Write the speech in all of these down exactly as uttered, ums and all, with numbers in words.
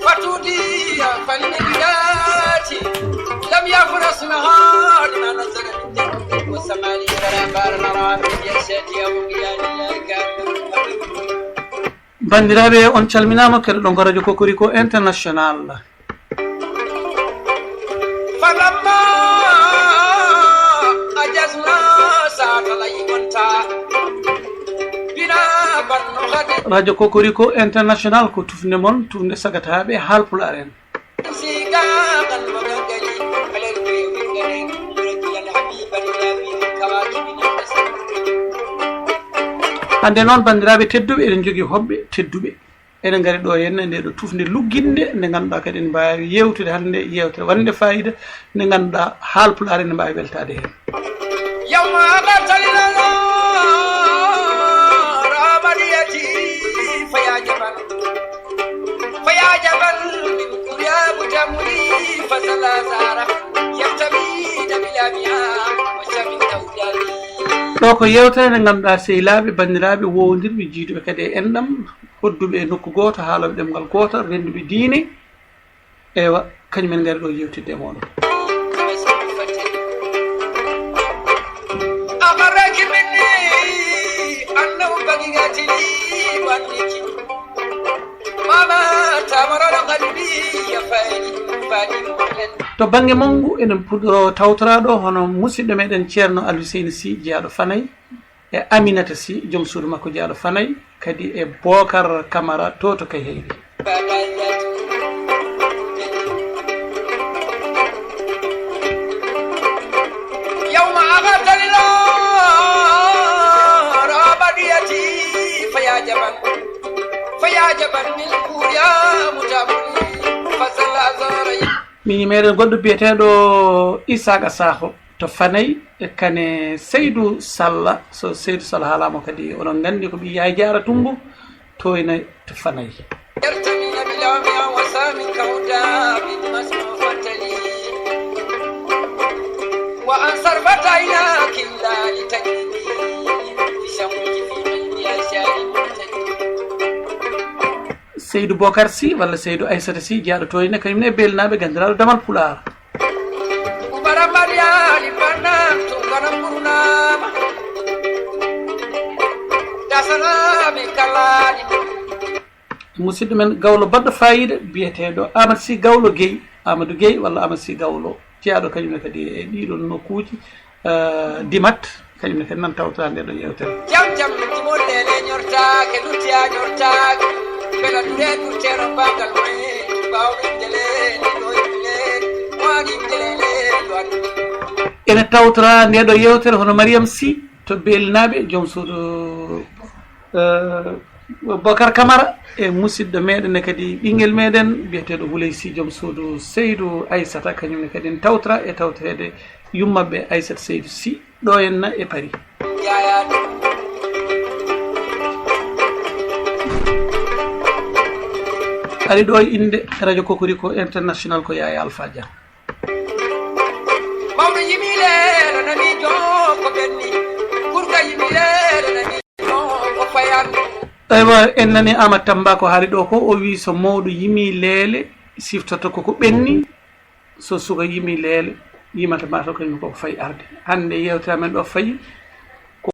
فتودي فلنجداتي لم يفرس نهار ما نزل من جنة والسماء ولا بار نرى من يشتي أو بيان الله كان. Banndiraaɓe, on calminaama, keɗoɗon ko Radio Kokoriko International. فلما أجزنا ساعة ليمنتا بنا بنو غدي. Radio Kokoriko International ko tufnde mon, tufnde sagataaɓe Haalpulaar en. سيقا من مغنغلي على البيت من غني ورجلا حبيبا إلى بيت الكواكب نفسا. Hannde noon, banndiraaɓe tedduɓe, eɗen njogii hoɓɓe tedduɓe. Eɗen ngari ɗo henna e nde ɗo tufnde lugginnde, nde ngannduɗaa kadi ene mbaawi yewtude hannde yewtere wonnde faayiida, nde ngannduɗaa Haalpulaar ene mbaawi weltaade heen. يوم أبت الأنوار عمليتي فيا جبل، فيا جبل من كرياب جمري فسلا زارة يرتمي بلا مياه وشر توداني. Ɗo ko yewtere nde ngannduɗaa sehilaaɓe, banndiraaɓe, woowondirɓe, jiiduɓe kadi e enɗam, hodduɓe e nokku gooto, haalooɓe ɗemngal gootal, rennduɓe diine. Ewa, kañum en ngari ɗo yewtidde e mooɗon. أغرك مني أنه بقيت لي وأنك ماما تمر قلبي يا فادي فادي. To bannge manngu, eɗen puɗɗoroo tawtoraaɗo hono musidɗo meɗen Ceerno Alhuseyni Sy, jeyaaɗo Fanay. E Aminata Sy, joom suudu makko jeyaaɗo Fanay, kadi e Bookar Kamara to to Kayhayɗi. يوم أغث النار عبديتي فيا جبا، فيا جبا من كوريا مجابني فصلى زاري. Miñi meɗen goɗɗo biyeteeɗo Isaaqa Sakho to Fanay, e kane Seydou Salla. So Seydou Salla haalaama kadi, oɗon nganndi ko ɓii Yaay Jaara Tummbu, toyna to Fanay. يرتمي بلام وسام كودا بالمسمى فتلي. وأنصر فتيناك إلا لتجدي في شمك في قلبي أشاري. Seydou Bokar Sy walla Seydou Aissata Sy, jeyaaɗo to ine, kañum ne e Beelinaaɓe, ganndiraaɗo damal Pulaar. Ubara Mariali Banna, Tungana Murnama, Dasanaɓe Kalani. Musidɗo men gawlo baɗɗo faayiida biyeteeɗo Amadou Sy Gawlo Guèye, Amadou Guèye walla Amadou Sy Gawlo, jeyaaɗo kañum ne kadi e ɗiɗon nokkuuji. Eh, Dimat, kañum ne kadi nan tawtoraa nde ɗo yewtere. Jam jam, timol lele ñortaake, luttiya ñortaake, bela dure durtero bangal moye, bawɗo inde lele, ɗo inde lele, waɗi inde lele, waɗi. Ene tawtoraa nde ɗo yewtere hono Mariam Sy to Beelinaaɓe, joom suudu, eh, Bokar Kamara, e musidɗo meɗen ne kadi ɓinngel meɗen biyeteeɗo Wuley Sy, joom suudu Seydou Aissata, kañum ne kadi ne tawtoraa e tawtoreede yummaɓe Aissata Seydou Sy. Ɗo henna e Paris. Ari ɗo e innde Radio Kokoriko International ko Yaya Alpha Dia. Mawɗo yimi leelo nani joom ko ɓenni, kurka yimi leelo nani joom ko fayanni. Aywa, en nani Amadou Tamba ko haali ɗo ko, o wi so mawɗo yimi leele siftoto koko ɓenni. So suka yimi leele, yimata mataw kañum koko fayi arde. Hannde yewtere amen ɗo fayi ko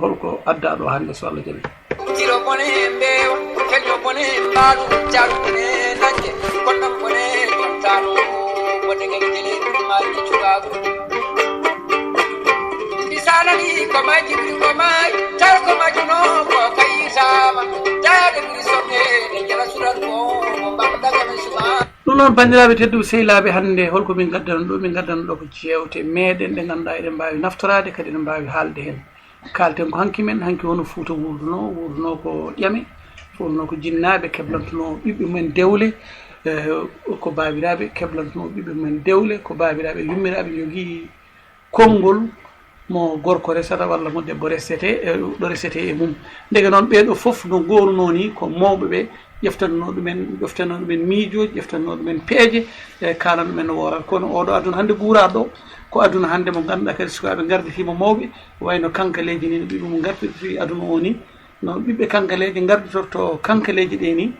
holko adda ɗo hannde, so Allah jaɓi. Tiro bone mbeewa, feño bone mbaalu, jaru bone nannge, kondam bone jontano, wonde ngel jele ɗum maaji cukaagu. Misanani ko maaji ɓuri ko maaji, taw ko maaji no ko kayitama, taade ɓuri songe, ɗe jela suran ko, ko mbamdaga men suka. Ɗum noon, banndiraaɓe tedduɓe, sehilaaɓe, hannde holko min ngaddano ɗo? Min ngaddano ɗo ko jeewte meɗen ɗe ngannduɗaa eɗen mbaawi naftoraade, kadi eɗen mbaawi haalde heen. Kaalten ko hanki men, hanki hono Fuuta wuurduno, wuurduno ko ƴame, wuurduno ko jinnaaɓe keblantuno ɓiɓɓe men dewle, eh, ko baabiraaɓe keblantuno ɓiɓɓe men dewle, ko baabiraaɓe yummiraaɓe njogii konngol mo gorko resata walla mo debbo resete, e ɗo resete e mum. Ndeke noon, ɓee ɗoo fof no ngoorunoo nii, ko mawɓe ɓe ƴeftatnoo ɗumen, ƴeftatnoo ɗumen miijooji, ƴeftatnoo ɗumen peeje, e kaalan ɗumen no woorata. Kono oo ɗoo aduna hannde guuraaɗo ɗoo, ko aduna hannde mo ngannduɗaa kadi sukaaɓe ngarditii mo mawɓe, wayno kankaleeje nii no ɓiɓɓe mum ngarditii aduna oo nii, no ɓiɓɓe kankaleeje ngarditortoo kankaleeje ɗee nii.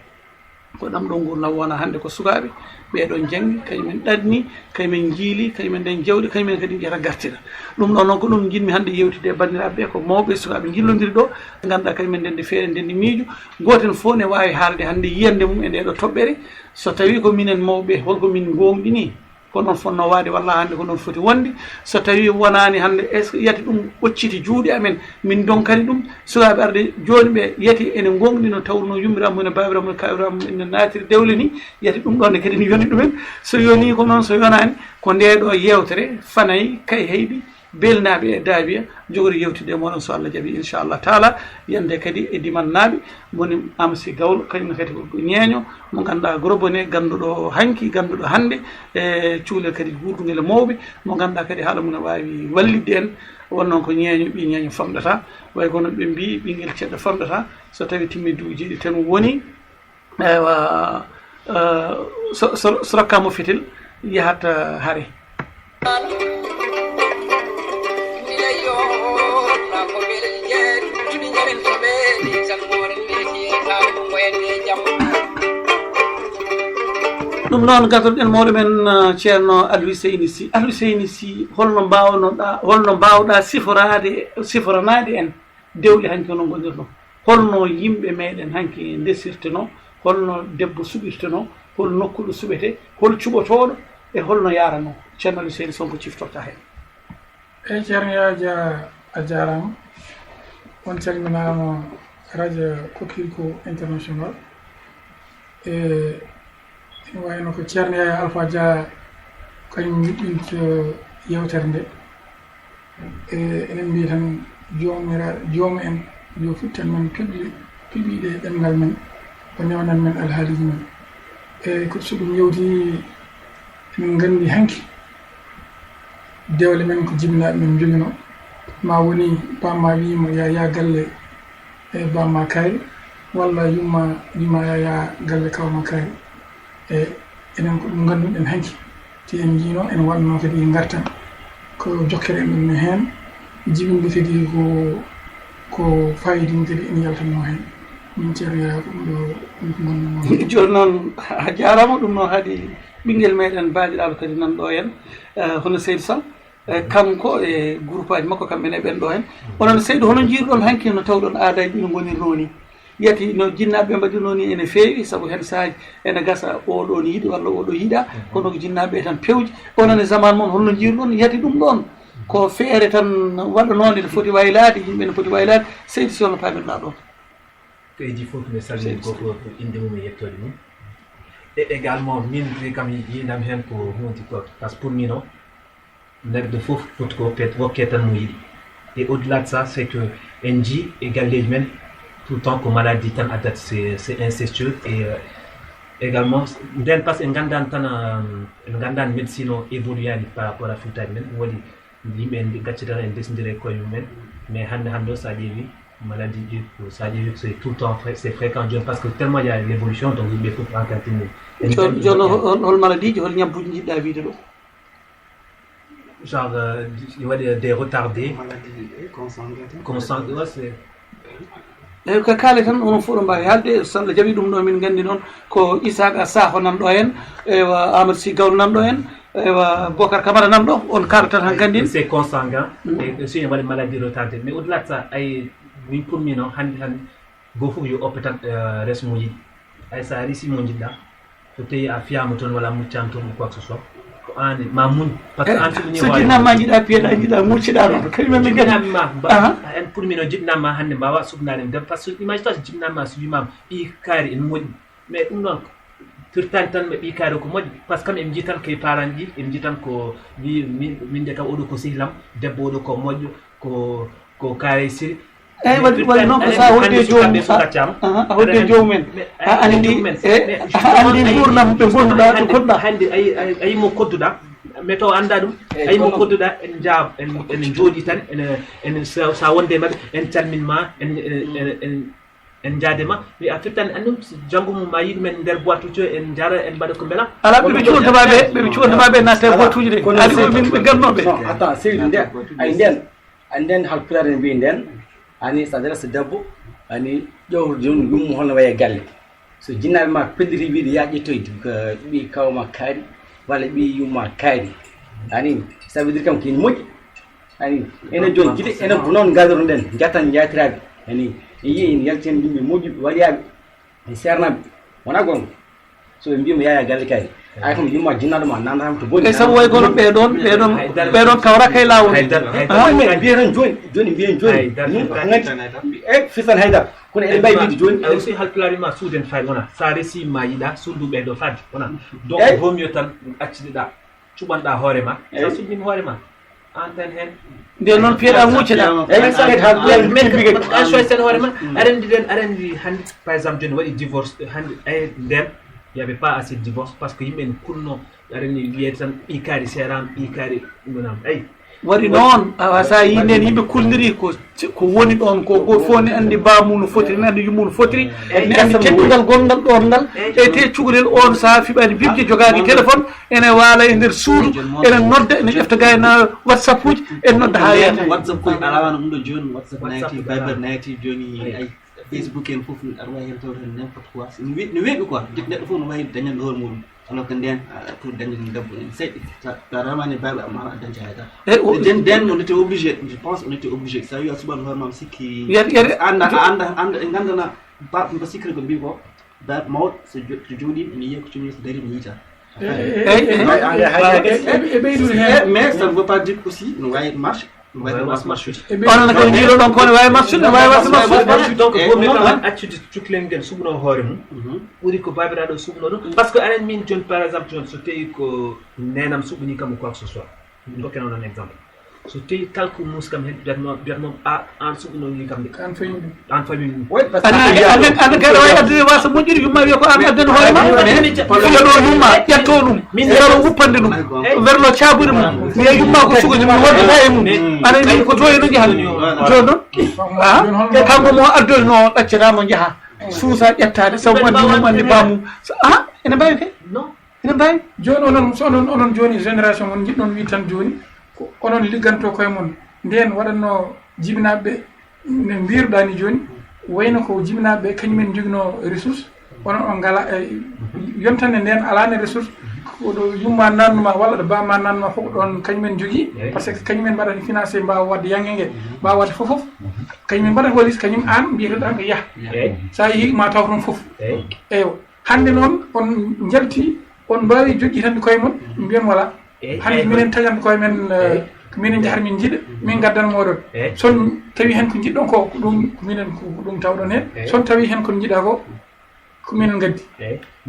Ko ɗam ɗoo nguurndam wona hannde ko sukaaɓe ɓee ɗoo njanngi, kañumen ɗaɗni, kañumen njiili, kañumen ndañi jawɗi, kañumen kadi njiyata ngartira. Ɗum ɗoo noon ko ɗum njiɗmi hannde yewtidde e banndiraaɓe ɓee, ko mawɓe e sukaaɓe njillondiri ɗoo, ɓe ngannduɗaa kañumen ndenndi feere, ndenndi miijo. Gooto heen fof ne waawi haalde hannde yiyannde mum e ndee ɗoo toɓɓere. So tawii ko minen mawɓe, holko min ngoongɗini? Ko noon fotnoo waade, walla hannde ko noon foti wonde. So tawii wonaani hannde, est-ce que yati ɗum ɓocciti juuɗe amen, min ndonkani ɗum? Sukaaɓe arde jooni ɓe yati ene ngoongɗi no tawruno yummiraaɓe mum e baabiraaɓe mum e kaawiraaɓe mum ene naatiri dewle nii, yati ɗum ɗoon ne kadi ne yoni ɗumen. So yonii ko noon, so yonaani, ko ndee ɗoo yeewtere fanay kay heyɗi Beelnaaɓe e Daabiya jogori yewtidde e mooɗon so Allah jaɓii, inchallah taala. Yande kadi e Dimannaaɓe, woni Amsi Gawlo, kañum kadi ko ñeeño mo ngannduɗaa, gorko ne gannduɗo hanki, gannduɗo hannde, e cukalel kadi guurdungel e mawɓe, mo ngannduɗaa kadi haala mum ne waawi wallitde en. Won noon ko ñeeño, ɓii ñeeño famɗata, way kono ɓe mbii ɓinngel ceddo famɗata, so tawi timmi duuɓi jeeɗi tan woni. Eywa, eh, so, so, so rokkaama fetel, yahat, eh, hare. Ɗum noon, gatorɗen mawɗo men, eh, Ceerno Alhuseyni Sy. Alhuseyni Sy, holno mbaawnoɗaa, holno mbaawɗaa siforaade, siforanaade en dewle hanki hono ngonirɗon? Holno yimɓe meɗen hanki ndesirtenoo? Holno debbo suɓirtenoo? Hol nokku ɗo suɓetee? Hol cuɓotooɗo? E holno yaaranoo? Ceerno Alhuseyni Sonko ciftortaa heen. Eey, Ceerno Yaaja, a jaaraama. On calminaama Radio Coquelicot International. E, ene wayno ko Ceerno Yaya Alpha Dia kañum yuɓɓinta yewtere nde. E, enen mbiya tan, Joomiraaɗo, Joom en, yo fittan men piɓli, piɓiiɗe e ɗemngal men, o newnan men alhaaliiji men. E, ko so ɗum yewti, emin nganndi hanki, dewle men ko jibinaaɓe men njoginoo. Ma woni, bamma wiima, "Ya, ya galle, e, bamma kaari," walla yumma wiima, "Ya, ya galle, kawma kaari." E, enen ko ɗum ngannduɗen hanki. Te en njiino, en waɗno kadi ngartan. Ko jokkere men heen, jibinde kadi ko, ko fayida kadi ene yaltanoo heen. Min Ceerno Yaya ko ɗum ɗo, ɗum ko ngonmi. Jooni noon, a jaaraama, ɗum noon haadi ɓinngel meɗen baaɗiraaɗo kadi nan ɗo en, eh, hono Seydi Sow. Eh, kanko e groupe aji makko, kamɓe ne ɓen ɗo en. Onon Seydi, hono njiiruɗon hanki no tawɗon aadaaji ɗi no ngonirnoo ni? Yati no jinnaaɓe ɓe mbaɗirnoo ni ene feewi, sabu heen sahaaji ene gasa oɗo ne yiɗi walla oɗo yiɗaa, kono ko jinnaaɓe ɓe tan pewji. Onon e zaman mon, holno njiiruɗon? Yati ɗum ɗoon ko feere tan waɗanoonde, ne foti waylaade, yimɓe ne foti waylaade. Seydi, si holno paamirɗaa ɗoon? Ko e ji fof, mi salmini gooto fof ko innde mum e yettoode mum. E également, min de kam, yiyndam heen ko huunde ko, parce que pour min o, neɗɗo fof foti ko pet-, wokke tan mo yiɗi. Et au-delà de ça, c'est que en njii e galleeji men, tout le temps ko maladie tan addata, c'est, c'est incestueux. Et, euh, également, nden parce que en nganndaani tan, euh, en nganndaani médecine o évoluaani par rapport à futtaaji men. Ɗum waɗi yimɓe en gacci tan en ndesindira e koye mumen. Mais hannde, hannde o, so a ƴeewi maladie ji, so a ƴeewi, c'est tout le temps fré-, c'est fréquent jooni, parce que tellement il y a l'évolution, donc yimɓe fof rencontre mum. En jooni, nganndi jooni, hol, hol maladie ji, hol ñabbuuji njiɗɗaa wiide ɗo? Genre, euh, il y a des, des retardés. Maladie consanguine. Consanguine, ouais, c'est Eyi, ko kaale tan, onon fof ɗo mbaawi haalde, so Allah jaɓii. Ɗum ɗo min nganndi noon ko Isaaqa Sakho nan ɗo en, eywa, Amadou Sy Gawlo nan ɗo en, eywa, Bocar Camara nan ɗo, on kaala tan han nganndi. C'est consanguin, mm, et aussi, en waɗi maladie retardée. Mais au-delà de ça, ay, min pour min o, hannde, hannde, goo fof yo oppe tan, euh, resmo yiɗi. Ay, so a resi mo njiɗɗaa, so tawi a fiyaama toon walla a muccaama toon ou quoi que ce soit, ko aan ma muñ. Parce que, eh, aan so muñii, so jinnaa ma njiɗaa piyeɗaa, njiɗaa mucciɗaa ɗoon. Kañum en min nganndi. Jinnaa ma, mba-, aha, en pour min o jinnaa ma hannde mbaawa suknaade mi debbo. Parce que imagine toi, so jinnaa ma, so wiimaama ɓii kaari ene moƴƴi. Mais ɗum noon, firtaani tan ɓe ɓii kaari ko moƴƴi. Parce que kam en njii tan kay parent ji, en njii tan ko wi-, min, min de kam oɗo ko sehlam, debbo oɗo ko moƴƴo, ko, ko kaari siri. Eyi, waɗi, waɗi noon ko so a hodde joomum, a, aha, a hodde joomum en. A anndi, e, a anndi nguurndam ɓe ngonduɗaa, to ngonduɗaa. Hannde, hannde, ayi, ayi, ayi mo kodduɗaa, Mais to annda ɗum, ay mo koɗɗuɗa, en jaa, en, en jooɗi tan, en, en sa, sa wonde maɓɓe, en calmin ma, en, en, en, en, en jaade ma. Mais a firtan, annum janngo mum ma yiɗ men nder boîte uji, en jara, en mbaɗa ko mbela. Ala ɓe ɓe cuwanta ma ɓe, ɓe ɓe cuwanta ma ɓe natta e boîte uji ɗe. Kono ali ko min ɓe gannoɓe. Non, attends, seydi nden, ay nden, ay nden hal pulaar en mbi nden, ani sa dara so debbo, ani ƴewrude ɗum, ɗum hono waye galle. So jinnaaɓe ma pelliti wiide, "Yaa ƴettoy ko ɓii kawma kaari, walla ɓii yumma kaari." Ani, ça veut dire kam ko ene moƴƴi. Ani, enen jooni gila, enen ko noon ngadoro nden, jatan njaatiraaɓe. Ani, en yii en yaltin yimɓe moƴƴuɓe, waliyaaɓe, en seernaaɓe. Wonaa goonga. So ɓe mbiima, "Yaa, yaa galle kaari." Ay, kono yumma jinnaaɗo ma, nanda kam to boni. E sabu way kono ɓee ɗoon, ɓee ɗoon, ɓee ɗoon kawra kay laawol. Haydara, haydara. Ah, mais mbiyen tan jooni, jooni mbiyen jooni. Haydara, hmm? Haydara. Ngati, e, firtan haydara. Kono eɗen mbawi wiide jooni. Ay, aussi halpulaar ma suuden fay wona. Sa resi ma yiɗa, suudu ɓe ɗo fadde. Wona. Donc, eh? Vaut mieux tan accidiɗa, cuɓanɗa hoore ma. Eh? Sa suɓima hoore ma. An tan hen. Nden noon piyeɗa wucceɗa. Eh, sa et halpulaar. Men ka, an choisir hoore ma. Aɗa andi den, aɗa andi hande, par exemple, jooni waɗi divorce, hande, ay, nden, y avait pas assez de divorce, parce que yimɓe ne kulno. Aɗa andi wiyede tan, ɓii kaari seeraama, ɓii kaari ɗum ɗo nam. Ay. Waɗi noon, awa, sa yii nden yimɓe kulniri ko, ko woni ɗoon ko, ko fof ne andi baamu no fotiri, ne andi yummu no fotiri, ne andi teddungal gonngal ɗoon ngal, e te cukalel on sa fiɓani bibje, jogaani téléphone, ene waala e nder suudu, ene nodda, ene ƴefta gayna WhatsApp uji, ene nodda haa yeeso. WhatsApp ko alaa wano ɗum ɗo jooni, WhatsApp nayti, Viber nayti jooni, ay. Facebook en fof aɗa wawi hen tawde hen n'importe quoi. No we-, no weeɓi quoi. Neɗɗo fof no wawi dañande hoore muɗum. Alors que nden, a, pour dañde ɗum debbo en seeɗa. Sa, sa remani baaba amma a dañca hay dara. Eh, o- Den, den, on était obligé. Je pense on était obligé. Sa wiya suɓano hoore ma sikki. Yar, yar, anda, anda, anda, e gandana ba, ba sikkiri ko mbi ko. Ba mawɗo so jo-, so jooɗi, mi yiya ko cumi so dari mi yita. Eh, eh, eh, eh, eh, eh, mais ça ne veut pas dire aussi no wawi marche. Onon kadi jiiloɗon ko ne wawi marsude, ne wawi wasde marsude. Donc, eh, vaut mieux quand même accude cuklel ngel suɓno hoore mum. Mhm. Ɓuri ko babiraɗo suɓno ɗum. Parce que anen min joni, par exemple, joni so tawi ko nenam suɓni kam ou quoi que ce soit. Dokken on un exemple. So tawi kala ko muusi kam hen, mbiyatno, mbiyatno, a, an suɓno ni kam de. An fayi ɗum. An faami ɗum. Oui, parce que an, an, an, an kadi wawi addude wasa moƴƴude, yumma wiya ko an addani hoore ma. Fiya ɗo yumma, ƴetto ɗum. Min wero wuppande ɗum. Werlo caaburi mum. Wiya yumma ko suka jum, wonde fa e mum. Ana ni ko to e no jahan. Jooni noon. Ah, kanko mo addoyno ɗaccata mo jaha. Suusa ƴettaade, sabu andi mum, andi bamum. So, ah, ene mbawi kay. Non. Ene mbawi. Jooni onon, so onon, onon jooni génération mon jiɗɗon wi tan jooni, ko onon ligganto koye mon. Nden waɗanno jibinaaɓe ɓe, ne mbiruɗa ni jooni, wayno ko jibinaaɓe ɓe, kañum en joginoo ressource, onon on ngala, eh, yontande nden alaa ne ressource, ko ɗo yumma nannuma walla ɗo bamma nannuma fof ko ɗon kañum en jogii, parce que kañum en mbaɗata financé, mbaawa waɗde yange nge, mbaawa waɗde fof fof. Kañum en mbaɗata walis, kañum an mbiyeteɗo an ko yaha. Sa yehi ma taw toon fof. Eywa. Hannde noon on njalti, on mbaawi joƴƴitande koye mon, mbiyon wala. Hannde minen taƴan koye men, eh, ko minen njahata min njiɗa, min ngaddan mooɗon. Son tawi heen ko njiɗɗon ko, ko ɗum, ko minen, ko ɗum tawɗon heen. Son tawi heen ko njiɗa ko, ko minen ngaddi.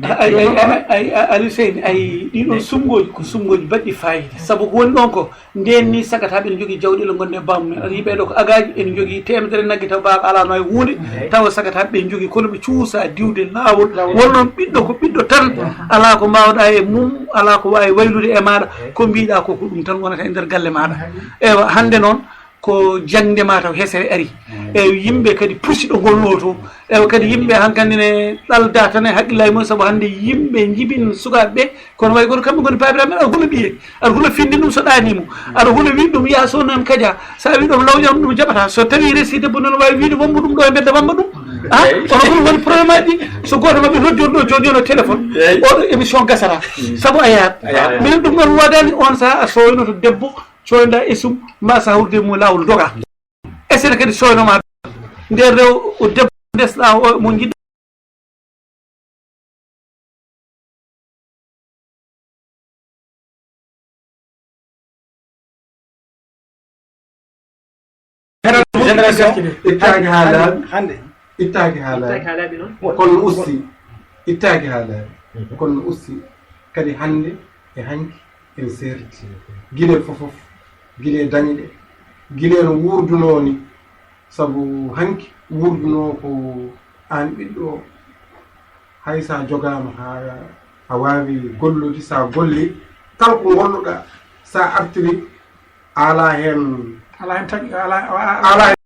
Ay, ay, ay, ay, ay, Aliou Seydi, ay, ɗiɗon suɓngooji ko suɓngooji baɗɗi fayida. Sabu ko woni ɗon ko, Ndeen nii, sagata ɓe njogii jawɗi, ene ngonndi e baamu men. Aɗa yi'i ɓee ɗoo ko agaaji, ene njogii teemedere nagge, taw baaba alaa no e huunde, tawa sagata ɓe njogii, kono ɓe cuusa diwde laawol. Won noon ɓiɗɗo ko ɓiɗɗo tan, alaa ko mbaawɗaa e mum, alaa ko waawi waylude e maaɗa, ko mbiiɗaa ko, ko ɗum tan wonata e nder galle maaɗa. Eywa, hannde noon, ko jaŋde ma taw hesere ari. E yimɓe kadi pusi ɗo ngolnoo to. Eywa, kadi yimɓe hankadi ne ɗalda tan e hakkillaaji mum, sabu hannde yimɓe njibin sukaaɓe ɓe, kono way kono kamɓe ngoni paabiraaɓe men, aɗa hula ɓiye, aɗa hula finde ɗum so ɗaani mo, aɗa hula wiide ɗum yaa so noon kaja, so a wii ɗum lawƴam ɗum jaɓata, so tawi resi debbo noon waawi wiide wammo ɗum ɗo e mbedda wamma ɗum. Ah, kono ɗum woni problème aji ɗi, so gooto maɓɓe noddi on ɗo jooɗi on o téléphone, oɗo émission gasata, sabu a yahat. Minen ɗum ɗon waɗani on saha a soynoto debbo, coyda e sum, ma sa hurde mo laawol doga. Esene kadi soyno ma nder rew o debbo ndesɗa o mo jiɗɗa. Génération ittaaki haa laaɓi. Hannde. Ittaaki haa laaɓi. Ittaaki haa laaɓi noon. Kono no usti. Ittaaki haa laaɓi. Kono no usti. Kadi hannde e hanki ene seerti. Gila e fof fof. Gila e dañe ɗe. Gila e no wuurdunoo ni. Sabu hanki wuurdunoo ko aan ɓiɗɗo o. Hay so a jogaama haa a waawi gollude, so a golli, kala ko ngolluɗaa, sa artiri, ala hen, Ala hen tagi, ala, ala